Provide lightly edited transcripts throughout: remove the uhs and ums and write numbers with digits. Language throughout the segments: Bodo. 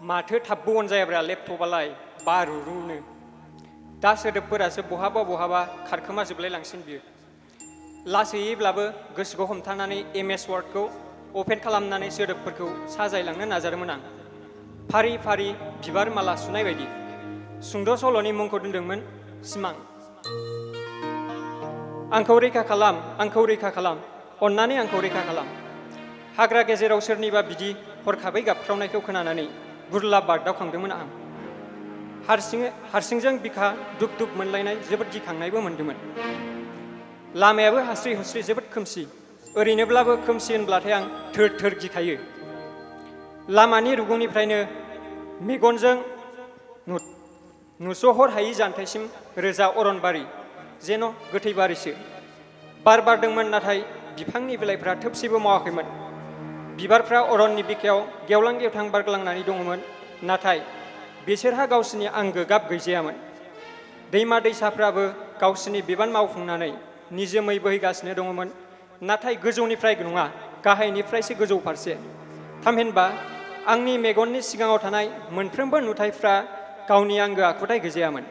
माथो थाबबो अन जायाब्रा लेपटपालाय बारुरुनो दा सोदोबफोरासो बहाबा बहाबा खारखोमाजोबलाय लांसिन बियो लासैयैब्लाबो गोसोखौ हमथानानै एमएस वार्डखौ अपेन खालामनानै सोदोबफोरखौ साजायलांनो नाजादोंमोन आं फारि फारि बिबार माला सुनाय बायदि सुंद' सल'नि मुंखौ दोनदोंमोन सिमां आंखौ रैखा खालाम अन्नानै आंखौ रैखा खालाम हाग्रा गेजेराव सोरनिबा बिदि हरखाबै गाबख्रावनायखौ खोनानानै गुरलाब बागदावखांदोंमोन आं हारसिंजों बिखा दुब दुब मोनलायनाय जोबोद गिखांनायबो मोनदोंमोन लामायाबो हास्रि हुस्रि जोबोद खोमसि ओरैनोब्लाबो खोमसि होनब्लाथाय आं थोर थोर गिखायो लामानि रुगुंनिफ्रायनो मेगनजों नुस'हर हायि जानथायसिम रोजा अरनबारि जेन' गोथै बारिसो बार बारदोंमोन नाथाय बिफांनि बिलाइफ्रा थोबसेबो मावाखैमोन बिबारफ्रा अरननि बिखायाव गेवलां गेवथां बारग्लांनानै दङमोन नाथाय बिसोरहा गावसिनि आंगो गाब गैजायामोन दैमा दैसाफ्राबो गावसिनि बिबान मावफुंनानै निजोमै बोहैगासिनो दङमोन नाथाय गोजौनिफ्राय नङा गाहायनिफ्रायसो गोजौ फारसे थामहिनबा आंनि मेगननि सिगाङाव थानाय मोनफ्रोमबो नुथायफ्रा गावनि आंगो आखुथाय गैजायामोन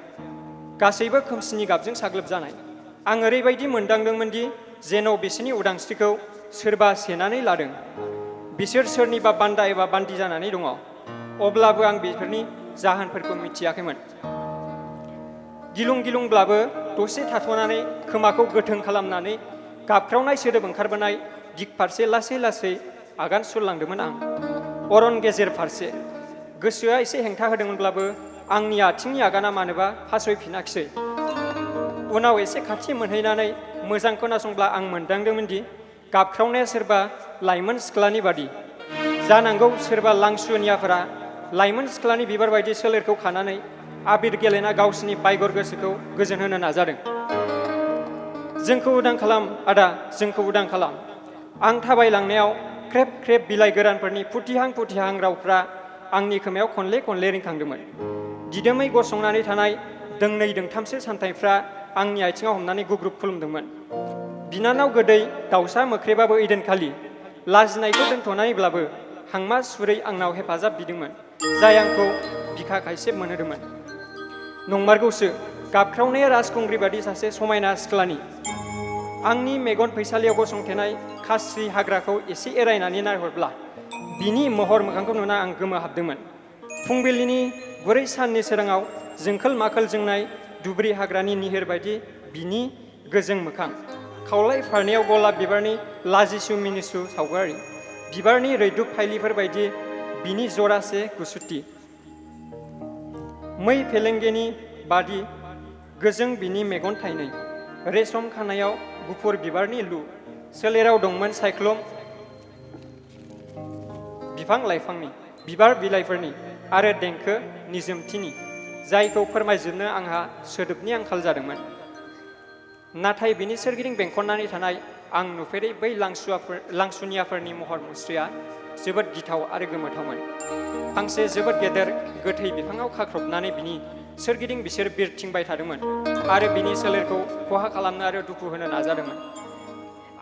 गासैबो खोमसिनि गाबजों साग्लोबजानाय आं ओरैबायदि मोनदांदोंमोन दि जेन' बिसोरनि उदांस्रिखौ सोरबा सेनानै लादों बिसोर सोरनिबा बान्दा एबा बान्दि जानानै दङ अब्लाबो आं बेफोरनि जाहोनफोरखौ मिथियाखैमोन गिलुं गिलुंब्लाबो दसे थाथ'नानै खोमाखौ गोथों खालामनानै गाबख्रावनाय सोदोब ओंखारबोनाय दिग फारसे लासै लासै आगान सुरलांदोंमोन आं अरन गेजेर फारसे गोसोआ एसे हेंथा होदोंमोनब्लाबो आंनि आथिंनि आगाना मानोबा फासयफिनाखिसै उनाव एसे खाथि मोनहैनानै मोजां खोनासंब्ला आं मोनदांदोंमोन दि गाबख्रावनाया सोरबा लाइमोन सिख्लानि बादि जानांगौ सोरबा लांसुनियाफोरा लाइमोन सिख्लानि बिबार बायदि सोलेरखौ खानानै आबिर गेलेना गावसिनि बायगर गोसोखौ गोजोन होनो नाजादों जोंखौ उदां खालाम आदा जोंखौ उदां खालाम आं थाबायलांनायाव ख्रेब ख्रेब बिलाइ गोरानफोरनि फुथिहां रावफ्रा आंनि खोमायाव खनले खनले रिंखांदोंमोन दिदोमै गसंनानै थानाय दोंनै दोंथामसो सानथायफ्रा आंनि आथिङाव हमनानै गुग्रुब खुलुमदोंमोन बिनानाव गोदै दाउसा मोख्रेबाबो इदिनखालि लाजिनायखौ दोनथ'नानैब्लाबो हांमा सुरै आंनाव हेफाजाब बिदोंमोन जाय आंखौ बिखा खायसेब मोनहोदोंमोन नंमारगौसो गाबख्रावनाया राजखुंग्रि बादि सासे समायना सिख्लानि आंनि मेगन फैसालियाव गसंथेनाय खास्रि हाग्राखौ एसे एरायनानै नायहरब्ला बिनि महर मोखांखौ नुना आं गोमोहाबदोंमोन फुंबिलिनि गुरै साननि सोराङाव जोंखोल माखोल जोंनाय दुब्रि हाग्रानि निहिर बायदि बिनि गोजों मोखां खावलाय फारनैयाव गलाब बिबारनि लाजिसु मिनिसु सावगारि बिबारनि रैदुब फाइलिफोर बायदि बिनि जरासे गुसुथि मै फेलेंगेनि बादि गोजों बिनि मेगन थाइनै रेशम खानायाव गुफुर बिबारनि लु सोलेराव दंमोन सायख्लुम बिफां लाइफांनि बिबार बिलाइफोरनि आरो देंखो निजोमथिनि जायखौ फोरमायजोबनो आंहा सोदोबनि आंखाल जादोंमोन नाथाय बिनि सोरगिदिं बेंखननानै थानाय आं नुफेरै बै लांसुनियाफोरनि महर मुस्रिया जोबोद गिथाव आरो गोमोथावमोन फांसे जोबोद गेदेर गोथै बिफाङाव खाख्रबनानै बिनि सोरगिदिं बिसोर बिरथिंबाय थादोंमोन आरो बिनि सोलेरखौ खहा खालामनो आरो दुखु होनो नाजादोंमोन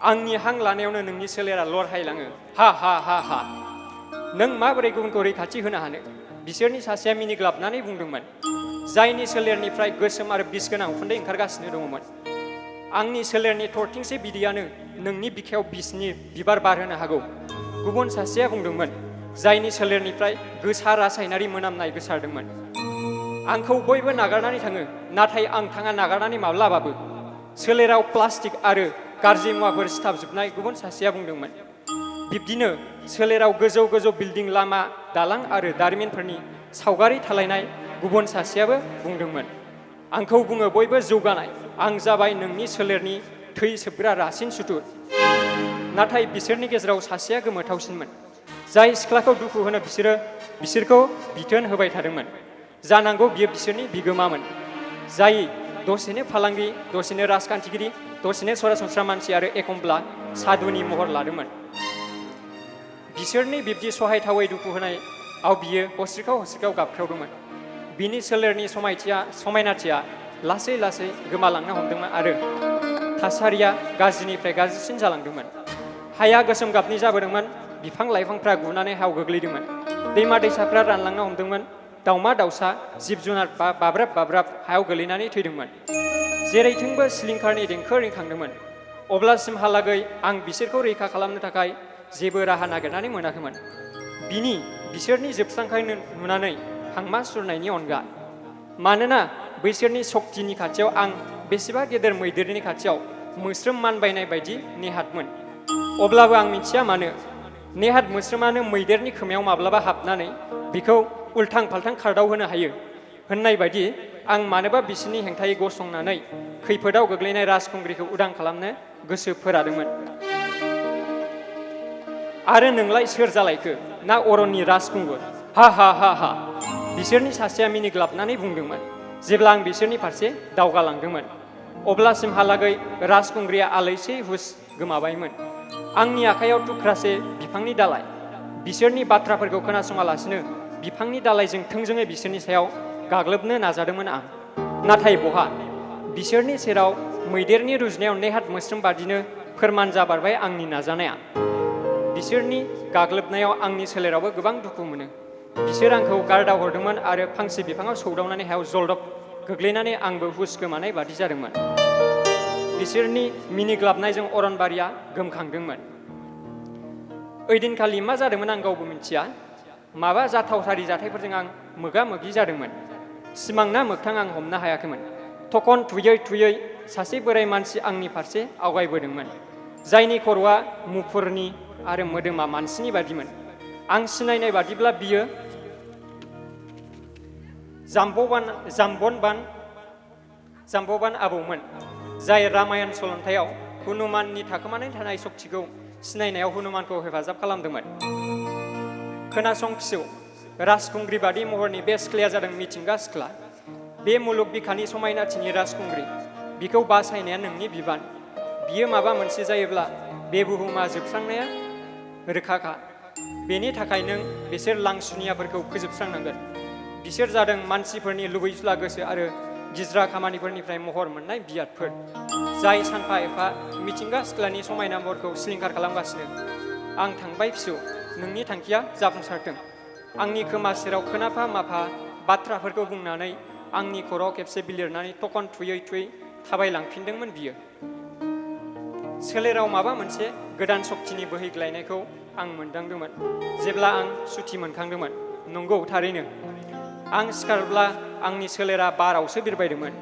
आंनि हां लानायावनो नोंनि सोलेरा लरहायलाङो हा हा हा हा नों माबोरै गुबुनखौ रैखाथि होनो हानो बिसोरनि सासेया मिनिग्लाबनानै बुंदोंमोन जायनि सोलेरनिफ्राय गोसोम आरो बिस गोनां उखुन्दै ओंखारगासिनो दङमोन आंनि सोलेरनि थरथिंसे बिदैयानो नोंनि बिखायाव बिसनि बिबार बारहोनो हागौ गुबुन सासेया बुंदोंमोन जायनि सोलेरनिफ्राय गोसा रासायनारि मोनामनाय गोसारदोंमोन आंखौ बयबो नागारनानै थाङो नाथाय आं थाङा नागारनानै माब्लाबाबो सोलेराव प्लास्टिक आरो गाज्रि मुवाफोर सिथाबजोबनाय गुबुन सासेया बुंदोंमोन बिब्दिनो सोलेराव गोजौ गोजौ बिल्डिं लामा दालां आरो दारिमिनफोरनि सावगारि थालायनाय गुबुन सासेयाबो बुंदोंमोन आंखौ बुङो बयबो जौगानाय आं जाबाय नोंनि सोलेरनि थै सोबग्रा रासिन सुथुर नाथाय बिसोरनि गेजेराव सासेया गोमोथावसिनमोन जाय सिख्लाखौ दुखु होनो बिसोरखौ बिथोन होबाय थादोंमोन जानांगौ बियो बिसोरनि बिगोमामोन जाय दसेनो फालांगि दसेनो राजखान्थिगिरि दसेनो सरासनस्रा मानसि आरो एखमब्ला साधुनि महर लादोंमोन बिसोरनि बिब्दि सहायथावै दुखु होनायाव बियो हस्रिखाव गाबख्रावदोंमोन बिनि सोलेरनि समायनाथिया लासै लासै गोमालांनो हमदोंमोन आरो थासारिया गाज्रिनिफ्राय गाज्रिसिन जालांदोंमोन हाया गोसोम गाबनि जाबोदोंमोन बिफां लाइफांफ्रा गुनानै हाव गोग्लैदोंमोन दैमा दैसाफ्रा रानलांनो हमदोंमोन। दाउमा दाउसा जिब जुनार बाब्राब बाब्राब हायाव गोलैनानै थैदोंमोन। जेरैथिंबो सिलिंखारनि देंखो रिंखांदोंमोन। अब्लासिमहालागै आं बिसोरखौ रैखा खालामनो थाखाय जेबो राहा नागिरनानै मोनाखैमोन। बिसोरनि जोबस्रांनाय नुनानै हांमा सुरनायनि अनगा। मानोना बैसोरनि सक्तिनि खाथियाव आं बेसेबा गेदेर मैदेरनि खाथियाव मोस्रोम मानबायनाय बायदि नेहादमोन। अब्लाबो आं मिथिया मानो नेहाद मोस्रोमानो मैदेरनि खोमायाव माब्लाबा हाबनानै बिखौ उल्थां फाल्थां खारदाव होनो हायो होननाय बायदि आं मानोबा बिसोरनि हेंथायै गसंनानै खैफोदाव गोग्लैनाय राजखुंग्रिखौ उदां खालामनो गोसो फोरादोंमोन। आरो नोंलाय सोर जालायखो ना अरननि राजखुंगुर? हा हा हा हा बिसोरनि सासेया मिनिग्लाबनानै बुंदोंमोन जेब्ला आं बिसोरनि फारसे दावगालांदोंमोन। अब्लासिमहालागै राजखुंग्रिया आलैसे हुस गोमाबायमोन। आंनि आखायाव थुख्रासे बिफांनि दालाइ। बिसोरनि बाथ्राफोरखौ खोनासङालासिनो बिफांनि दालाइजों थोंजोङै बिसोरनि सायाव गाग्लोबनो नाजादोंमोन आं। नाथाय बहा बिसोरनि सेराव मैदेरनि रुजुनायाव नेहाद मोस्रोम बादिनो फोरमान जाबारबाय आंनि नाजानाया। बिसोरनि गाग्लोबनायाव आंनि सोलेरावबो गोबां दुखु मोनो। बिसोर आंखौ गारदाव हरदोंमोन आरो फांसे बिफाङाव सौदावनानै हायाव जलदब गोग्लैनानै आंबो हुस गोमानाय बादि जादोंमोन। बिसोरनि मिनिग्लाबनायजों अरनबारिया गोमखांदोंमोन। ओइदिनखालि मा जादोंमोन आं गावबो मिथिया। माबा जाथावथारि जाथायफोरजों आं मोगा मोगि जादोंमोन। सिमां ना मोगथां आं हमनो हायाखैमोन। थखन थुयै थुयै सासे बोराइ मानसि आंनि फारसे आवगायबोदोंमोन, जायनि खर'आ मुफुरनि आरो मोदोमा मानसिनि बादिमोन। आं सिनायनाय बादिब्ला बियो जाम्बबान आबौमोन, जाय रामायण सलन्थायाव हनुमाननि थाखोमानानै थानाय सक्तिखौ सिनायनायाव हनुमानखौ हेफाजाब खालामदोंमोन। खोनासं फिसौ, राजखुंग्रि बादि महरनि बे सिख्लाया जादों मिथिंगा सिख्ला। बे मुलुग बिखानि समायनाथिनि राजखुंग्रि। बिखौ बासायनाया नोंनि बिबान। बियो माबा मोनसे जायोब्ला बे बुहुमा जोबस्रांनाया रोखाखा। बेनि थाखाय नों बिसोर लांसुनियाफोरखौ फोजोबस्रांनांगोन। बिसोर जादों मानसिफोरनि लुबैसुला गोसो आरो गिज्रा खामानिफोरनिफ्राय महर मोननाय बियादफोर, जाय सानफा एफा मिथिंगा सिख्लानि समायना महरखौ सिलिंखार खालामगासिनो। आं थांबाय फिसौ, नोंनि थांखिया जाफुंसारथों। आंनि खोमा सेराव खोनाफा माफा बाथ्राफोरखौ बुंनानै आंनि खर'आव खेबसे बिलिरनानै थखन थुयै थुयै थाबायलांफिनदोंमोन बियो। सोलेराव माबा मोनसे गोदान सक्तिनि बोहैग्लायनायखौ आं मोनदांदोंमोन जेब्ला आं सुथि मोनखांदोंमोन। नंगौ, थारैनो आं सिखारब्ला आंनि सोलेरा बारावसो बिरबायदोंमोन,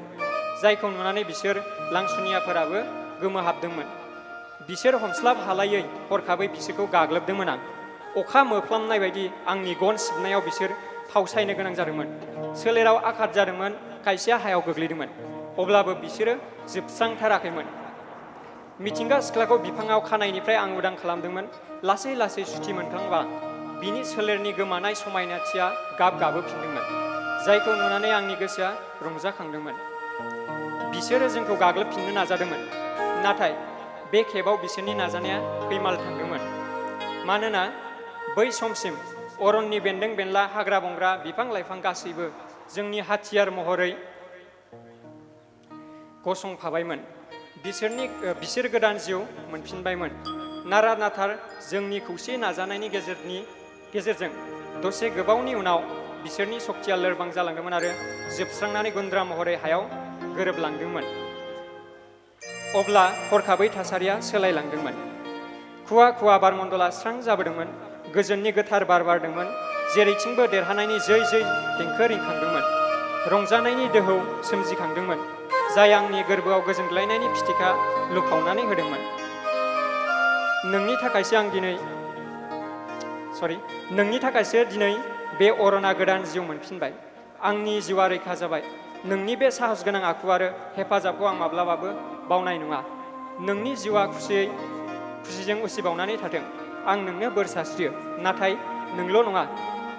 जायखौ नुनानै बिसोर लांसुनियाफोराबो गोमोहाबदोंमोन। बिसोर हमस्लाब हालायै हरखाबै बिसोरखौ गाग्लोबदोंमोन आं। अखा मोफ्लामनाय बायदि आंनि गन सिबनायाव बिसोर फावसायनो गोनां जादोंमोन। सोलेराव आघात जादोंमोन, खायसेया हायाव गोग्लैदोंमोन। अब्लाबो बिसोरो जोबस्रांथाराखैमोन। मिथिंगा सिख्लाखौ बिफाङाव खानायनिफ्राय आं उदां खालामदोंमोन। लासै लासै सुथि मोनखांबा बिनि सोलेरनि गोमानाय समायनाथिया गाबगाबोफिनदोंमोन, जायखौ नुनानै आंनि गोसोआ रंजाखांदोंमोन। बिसोरो जोंखौ गाग्लोबफिननो नाजादोंमोन, नाथाय बे खेबाव बिसोरनि नाजानाया फैमाल थांदोंमोन। मानोना बै समसिम अरननि बेन्दों बेनला, हाग्रा बंग्रा, बिफां लाइफां गासैबो जोंनि हाथियार महरै गसंफाबायमोन। बिसोर गोदान जिउ मोनफिनबायमोन। नारा नाथार जोंनि खौसे नाजानायनि गेजेरजों दसे गोबावनि उनाव बिसोरनि सक्तिया लोरबां जालांदोंमोन आरो जोबस्रांनानै गुन्द्रा महरै हायाव गोरोबलांदोंमोन। अब्ला हरखाबै थासारिया सोलायलांदोंमोन। खुवा खुवा बारमण्डला स्रां जाबोदोंमोन। गोजोननि गोथार बार बारदोंमोन। जेरैथिंबो देरहानायनि जै जै देंखो रिंखांदोंमोन। रंजानायनि दोहौ सोमजिखांदोंमोन, जाय आंनि गोरबोआव गोजोनग्लायनायनि फिथिखा लुफावनानै होदोंमोन। नोंनि थाखायसो दिनै बे अरना गोदान जिउ मोनफिनबाय। आंनि जिउआ रैखा जाबाय। नोंनि बे साहस गोनां आखु आरो हेफाजाबखौ आं माब्लाबाबो बावनाय नङा। नोंनि जिउआ खुसिजों उसिबावनानै थाथों। आं नोंनो बोर सारस्रियो। नाथाय नोंल' नङा,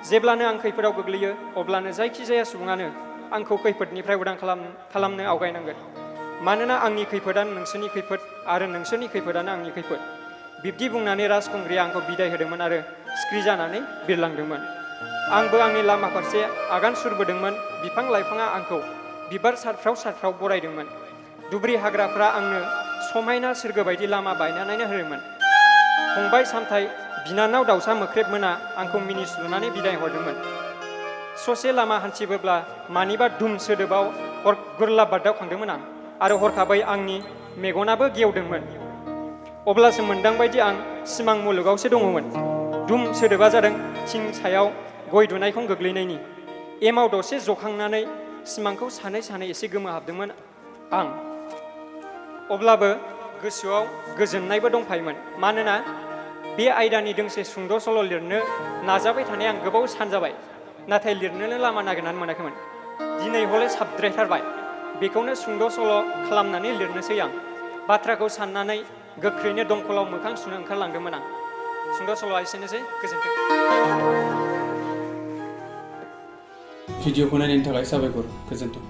जेब्लानो आं खैफोदाव गोग्लैयो अब्लानो जायखिजाया सुबुङानो आंखौ खैफोदनिफ्राय उदां खालामनो आवगायनांगोन। मानोना आंनि खैफोदानो नोंसोरनि खैफोद आरो नोंसोरनि खैफोदानो आंनि खैफोद। बिब्दि बुंनानै राजखुंग्रिया आंखौ बिदाय होदोंमोन आरो सिख्रि जानानै बिरलांदोंमोन। आंबो आंनि लामा फारसे आगान सुरबोदोंमोन। बिफां लाइफाङा आंखौ बिबार सारफ्राव सारफ्राव बरायदोंमोन। दुब्रि हाग्राफ्रा आंनो समायना सोरगो बायदि लामा बानायनानै होदोंमोन। फंबाय सामथाइ बिनानाव दाउसा मोख्रेब मोना आंखौ मिनिस्लुनानै बिदाय हरदोंमोन। ससे लामा हान्थिबोब्ला मानिबा दुम सोदोबाव गुरलाब बारदावखांदोंमोन आं आरो हरखाबै आंनि मेगनाबो गेवदोंमोन। अब्लासो मोनदांबायदि आं सिमां मुलुगावसो दङमोन। दुम सोदोबा जादों थिं सायाव गय दुनायखं गोग्लैनायनि। एमाव दसे जखांनानै सिमांखौ सानै सानै एसे गोमोहाबदोंमोन आं। अब्लाबो गोसोआव गोजोननायबो दंफायोमोन, मानोना बे आयदानि दोंसे सुंद' सल' लिरनो नाजाबाय थानाय आं गोबाव सान जाबाय, नाथाय लिरनोनो लामा नागिरनानै मोनाखैमोन। दिनै हले साबद्रायथारबाय, बेखौनो सुंद' सल' खालामनानै लिरनोसै आं। बाथ्राखौ साननानै गोख्रैनो दंखलाव मोखां सुनो ओंखारलांदोंमोन आं। सुंद' सल'आ एसेनोसै, गोजोन्थों। भिडिअखौ नायनायनि थाखाय साबायखर, गोजोन्थों।